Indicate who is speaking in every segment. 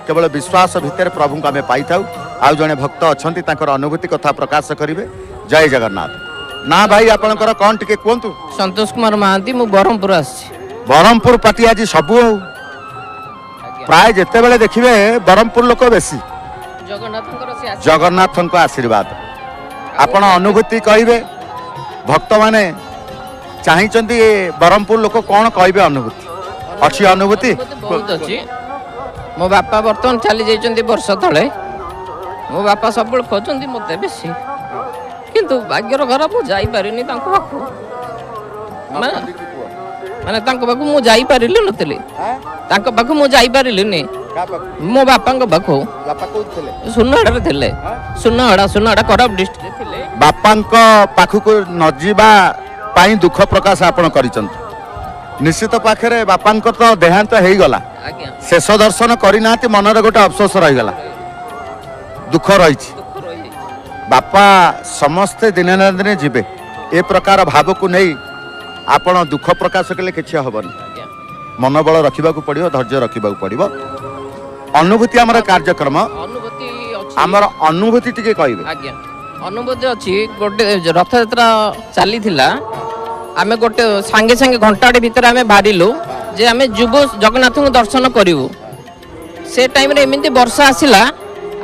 Speaker 1: କେବଳ ବିଶ୍ୱାସ ଭିତରେ ପ୍ରଭୁଙ୍କୁ ଆମେ ପାଇଥାଉ। ଆଉ ଜଣେ ଭକ୍ତ ଅଛନ୍ତି, ତାଙ୍କର ଅନୁଭୂତି କଥା ପ୍ରକାଶ କରିବେ। ଜୟ ଜଗନ୍ନାଥ। ନା ଭାଇ, ଆପଣଙ୍କର କ'ଣ ଟିକେ କୁହନ୍ତୁ।
Speaker 2: ସନ୍ତୋଷ କୁମାର ମହାନ୍ତି, ମୁଁ ବ୍ରହ୍ମପୁର ଆସିଛି।
Speaker 1: ବ୍ରହ୍ମପୁର ପାର୍ଟି ଆଜି ସବୁ, ଆଉ ପ୍ରାୟ ଯେତେବେଳେ ଦେଖିବେ ବ୍ରହ୍ମପୁର ଲୋକ ବେଶୀ।
Speaker 2: ଜଗନ୍ନାଥଙ୍କର ସେ
Speaker 1: ଜଗନ୍ନାଥଙ୍କ ଆଶୀର୍ବାଦ। ଆପଣ ଅନୁଭୂତି କହିବେ, ଭକ୍ତମାନେ ଚାହିଁଛନ୍ତି ବ୍ରହ୍ମପୁର ଲୋକ କ'ଣ କହିବେ। ଅନୁଭୂତି ଅଛି? ଅନୁଭୂତି
Speaker 2: ବହୁତ ଅଛି। ମୋ ବାପା ବର୍ତ୍ତମାନ ଚାଲି ଯାଇଛନ୍ତି ବର୍ଷ ତଳେ। ମୋ ବାପା ସବୁବେଳେ ଖୋଜନ୍ତି ମୋତେ ବେଶୀ, କିନ୍ତୁ ଭାଗ୍ୟର ଖରାପ, ମୁଁ ଯାଇପାରିନି ତାଙ୍କ ପାଖକୁ। ମାନେ ତାଙ୍କ ପାଖକୁ ମୁଁ ଯାଇପାରିଲି ନଥିଲି, ତାଙ୍କ ପାଖକୁ ମୁଁ ଯାଇପାରିଲିନି, ମୋ ବାପାଙ୍କ ପାଖକୁ। ସୁନାଗଡ଼ାରେ ଥିଲେ, ସୁନାଗଡ଼ା, ସୁନାଗଡ଼ା କୋରାପୁଟ ଡିଷ୍ଟ୍ରିକ୍ଟରେ ଥିଲେ।
Speaker 1: ବାପାଙ୍କ ପାଖକୁ ନ ଯିବା ପାଇଁ ଦୁଃଖ ପ୍ରକାଶ ଆପଣ କରିଛନ୍ତି ନିଶ୍ଚିତ। ପାଖରେ ବାପାଙ୍କ ତ ଦେହାନ୍ତ ହେଇଗଲା।
Speaker 2: ଆଜ୍ଞା।
Speaker 1: ଶେଷ ଦର୍ଶନ କରିନାହାନ୍ତି, ମନରେ ଗୋଟେ ଅଫସୋସ ରହିଗଲା, ଦୁଃଖ ରହିଛି।
Speaker 2: ଦୁଃଖ ରହିଯାଇଛି।
Speaker 1: ବାପା ସମସ୍ତେ ଦିନେ ନା ଦିନେ ଯିବେ, ଏ ପ୍ରକାର ଭାବକୁ ନେଇ ଆପଣ ଦୁଃଖ ପ୍ରକାଶ କଲେ କିଛି ହେବନି।
Speaker 2: ଆଜ୍ଞା।
Speaker 1: ମନୋବଳ ରଖିବାକୁ ପଡ଼ିବ, ଧୈର୍ଯ୍ୟ ରଖିବାକୁ ପଡ଼ିବ। ଅନୁଭୂତି ଆମର କାର୍ଯ୍ୟକ୍ରମ।
Speaker 2: ଅନୁଭୂତି ଅଛି।
Speaker 1: ଆମର ଅନୁଭୂତି ଟିକେ କହିବେ।
Speaker 2: ଆଜ୍ଞା, ଅନୁଭୂତି ଅଛି। ଗୋଟେ ରଥଯାତ୍ରା ଚାଲିଥିଲା, ଆମେ ଗୋଟେ ସାଙ୍ଗେ ସାଙ୍ଗେ ଘଣ୍ଟାଟେ ଭିତରେ ଆମେ ବାହାରିଲୁ ଯେ ଆମେ ଯିବୁ, ଜଗନ୍ନାଥଙ୍କୁ ଦର୍ଶନ କରିବୁ। ସେ ଟାଇମ୍ରେ ଏମିତି ବର୍ଷା ଆସିଲା,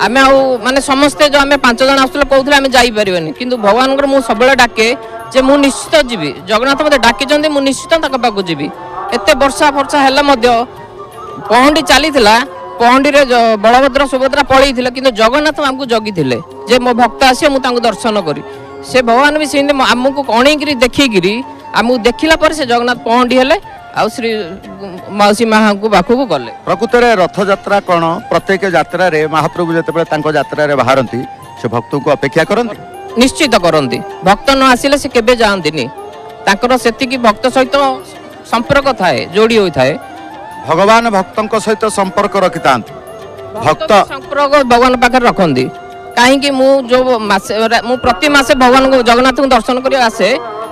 Speaker 2: ଆମେ ଆଉ ମାନେ ସମସ୍ତେ ଯେଉଁ ଆମେ 5 ଜଣ ଆସୁଥିଲେ, କହୁଥିଲେ ଆମେ ଯାଇପାରିବାନି। କିନ୍ତୁ ଭଗବାନଙ୍କର ମୁଁ ସବୁବେଳେ ଡାକେ ଯେ ମୁଁ ନିଶ୍ଚିତ ଯିବି, ଜଗନ୍ନାଥ ମୋତେ ଡାକିଛନ୍ତି, ମୁଁ ନିଶ୍ଚିତ ତାଙ୍କ ପାଖକୁ ଯିବି। ଏତେ ବର୍ଷା ଫର୍ଷା ହେଲେ ମଧ୍ୟ ପହଣ୍ଡି ଚାଲିଥିଲା, ପହଣ୍ଡିରେ ବଳଭଦ୍ର ସୁଭଦ୍ରା ପଳେଇଥିଲେ, କିନ୍ତୁ ଜଗନ୍ନାଥ ଆମକୁ ଜଗିଥିଲେ ଯେ ମୋ ଭକ୍ତ ଆସିବେ, ମୁଁ ତାଙ୍କୁ ଦର୍ଶନ କରି। ସେ ଭଗବାନ ବି ସେମିତି ଆମକୁ ଅଣେଇକିରି ଦେଖିକିରି, ଆମକୁ ଦେଖିଲା ପରେ ସେ ଜଗନ୍ନାଥ ପହଣ୍ଡି ହେଲେ ଆଉ ଶ୍ରୀ ମାଉସୀ ମାଆଙ୍କ ପାଖକୁ ଗଲେ।
Speaker 1: ପ୍ରକୃତରେ ରଥଯାତ୍ରା କ'ଣ, ପ୍ରତ୍ୟେକ ଯାତ୍ରାରେ ମହାପ୍ରଭୁ ଯେତେବେଳେ ତାଙ୍କ ଯାତ୍ରାରେ ବାହାରନ୍ତି, ସେ ଭକ୍ତଙ୍କୁ ଅପେକ୍ଷା କରନ୍ତି।
Speaker 2: ନିଶ୍ଚିତ କରନ୍ତି। ଭକ୍ତ ନ ଆସିଲେ ସେ କେବେ ଯାଆନ୍ତିନି। ତାଙ୍କର ସେତିକି ଭକ୍ତ ସହିତ ସମ୍ପର୍କ ଥାଏ, ଯୋଡ଼ି ହୋଇଥାଏ।
Speaker 1: ଭଗବାନ ଭକ୍ତଙ୍କ ସହିତ ସମ୍ପର୍କ ରଖିଥାନ୍ତି, ଭକ୍ତ
Speaker 2: ସମ୍ପର୍କ ଭଗବାନ ପାଖରେ ରଖନ୍ତି। କାହିଁକି ମୁଁ ଯେଉଁ ମାସେ, ମୁଁ ପ୍ରତି ମାସେ ଭଗବାନଙ୍କୁ ଜଗନ୍ନାଥଙ୍କୁ ଦର୍ଶନ କରି ଆସେ।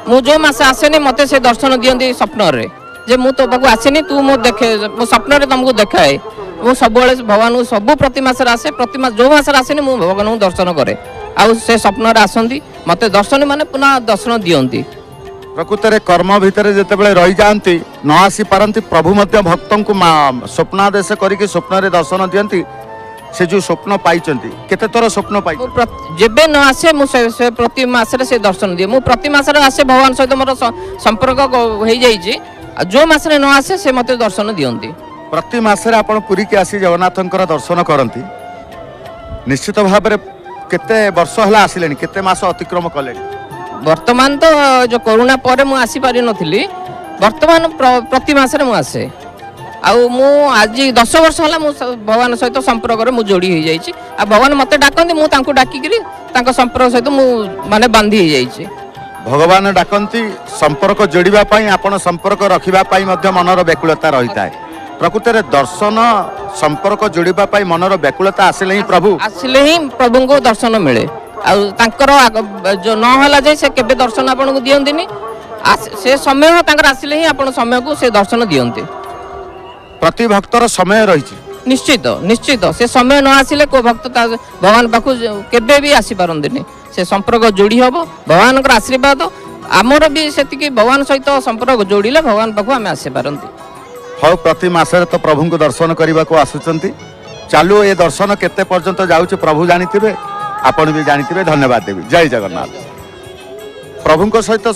Speaker 2: ମୁଁ ଯେଉଁ ମାସ ଆସେନି, ମୋତେ ସେ ଦର୍ଶନ ଦିଅନ୍ତି ସ୍ୱପ୍ନରେ ଯେ ମୁଁ ତୋ ପାଖକୁ ଆସିନି, ତୁ ମୋ ଦେଖେ, ମୋ ସ୍ୱପ୍ନରେ ତମକୁ ଦେଖାଏ। ମୁଁ ସବୁବେଳେ ଭଗବାନଙ୍କୁ ସବୁ ପ୍ରତି ମାସରେ ଆସେ। ପ୍ରତି ମାସ ଯେଉଁ ମାସରେ ଆସେନି, ମୁଁ ଭଗବାନଙ୍କୁ ଦର୍ଶନ କରେ, ଆଉ ସେ ସ୍ୱପ୍ନରେ ଆସନ୍ତି ମୋତେ ଦର୍ଶନ, ମାନେ ପୁନଃ ଦର୍ଶନ ଦିଅନ୍ତି।
Speaker 1: ପ୍ରକୃତରେ କର୍ମ ଭିତରେ ଯେତେବେଳେ ରହିଯାଆନ୍ତି, ନ ଆସିପାରନ୍ତି, ପ୍ରଭୁ ମଧ୍ୟ ଭକ୍ତଙ୍କୁ ସ୍ୱପ୍ନାଦେଶ କରିକି ସ୍ୱପ୍ନରେ ଦର୍ଶନ ଦିଅନ୍ତି। ସେ ଯେଉଁ ସ୍ୱପ୍ନ ପାଇଛନ୍ତି, କେତେ ଥର ସ୍ୱପ୍ନ ପାଇ?
Speaker 2: ମୁଁ ଯେବେ ନ ଆସେ, ମୁଁ ସେ ପ୍ରତି ମାସରେ ସେ ଦର୍ଶନ ଦିଏ। ମୁଁ ପ୍ରତି ମାସରେ ଆସେ, ଭଗବାନ ସହିତ ମୋର ସମ୍ପର୍କ ହେଇଯାଇଛି। ଆଉ ଯେଉଁ ମାସରେ ନ ଆସେ, ସେ ମୋତେ ଦର୍ଶନ ଦିଅନ୍ତି।
Speaker 1: ପ୍ରତି ମାସରେ ଆପଣ ପୁରୀକି ଆସି ଜଗନ୍ନାଥଙ୍କର ଦର୍ଶନ କରନ୍ତି ନିଶ୍ଚିତ ଭାବରେ। କେତେ ବର୍ଷ ହେଲା ଆସିଲେଣି, କେତେ ମାସ ଅତିକ୍ରମ କଲେଣି?
Speaker 2: ବର୍ତ୍ତମାନ ତ ଯେଉଁ କରୋନା ପରେ ମୁଁ ଆସିପାରିନଥିଲି। ବର୍ତ୍ତମାନ ପ୍ରତି ମାସରେ ମୁଁ ଆସେ। ଆଉ ମୁଁ ଆଜି 10 ବର୍ଷ ହେଲା ମୁଁ ଭଗବାନ ସହିତ ସମ୍ପର୍କରେ ମୁଁ ଯୋଡ଼ି ହେଇଯାଇଛି। ଆଉ ଭଗବାନ ମୋତେ ଡାକନ୍ତି, ମୁଁ ତାଙ୍କୁ ଡାକିକିରି ତାଙ୍କ ସମ୍ପର୍କ ସହିତ ମୁଁ ମାନେ ବାନ୍ଧି ହେଇଯାଇଛି।
Speaker 1: ଭଗବାନ ଡାକନ୍ତି ସମ୍ପର୍କ ଯୋଡ଼ିବା ପାଇଁ, ଆପଣ ସମ୍ପର୍କ ରଖିବା ପାଇଁ ମଧ୍ୟ ମନର ବ୍ୟାକୁଳତା ରହିଥାଏ। ପ୍ରକୃତରେ ଦର୍ଶନ ସମ୍ପର୍କ ଯୋଡ଼ିବା ପାଇଁ ମନର ବ୍ୟାକୁଳତା ଆସିଲେ ହିଁ ପ୍ରଭୁ
Speaker 2: ଆସିଲେ ହିଁ ପ୍ରଭୁଙ୍କୁ ଦର୍ଶନ ମିଳେ। ଆଉ ତାଙ୍କର ଯୋଉ ନ ହେଲା ଯାଏ ସେ କେବେ ଦର୍ଶନ ଆପଣଙ୍କୁ ଦିଅନ୍ତିନି। ସେ ସମୟ ତାଙ୍କର ଆସିଲେ ହିଁ ଆପଣ ସମୟକୁ ସେ ଦର୍ଶନ ଦିଅନ୍ତି।
Speaker 1: ପ୍ରତି ଭକ୍ତର ସମୟ ରହିଛି।
Speaker 2: ନିଶ୍ଚିତ, ନିଶ୍ଚିତ। ସେ ସମୟ ନ ଆସିଲେ କୋଉ ଭକ୍ତ ତା ଭଗବାନ ପାଖକୁ କେବେ ବି ଆସିପାରନ୍ତିନି। ସେ ସମ୍ପର୍କ ଯୋଡ଼ି ହବ ଭଗବାନଙ୍କର ଆଶୀର୍ବାଦ, ଆମର ବି ସେତିକି ଭଗବାନ ସହିତ ସମ୍ପର୍କ ଯୋଡ଼ିଲେ ଭଗବାନ ପାଖକୁ ଆମେ ଆସିପାରନ୍ତି।
Speaker 1: ହଉ, ପ୍ରତି ମାସରେ ତ ପ୍ରଭୁଙ୍କୁ ଦର୍ଶନ କରିବାକୁ ଆସୁଛନ୍ତି। ଚାଲୁ, ଏ ଦର୍ଶନ କେତେ ପର୍ଯ୍ୟନ୍ତ ଯାଉଛି ପ୍ରଭୁ ଜାଣିଥିବେ, ଆପଣ ବି ଜାଣିଥିବେ। ଧନ୍ୟବାଦ ଦେବି। ଜୟ ଜଗନ୍ନାଥ। ପ୍ରଭୁଙ୍କ ସହିତ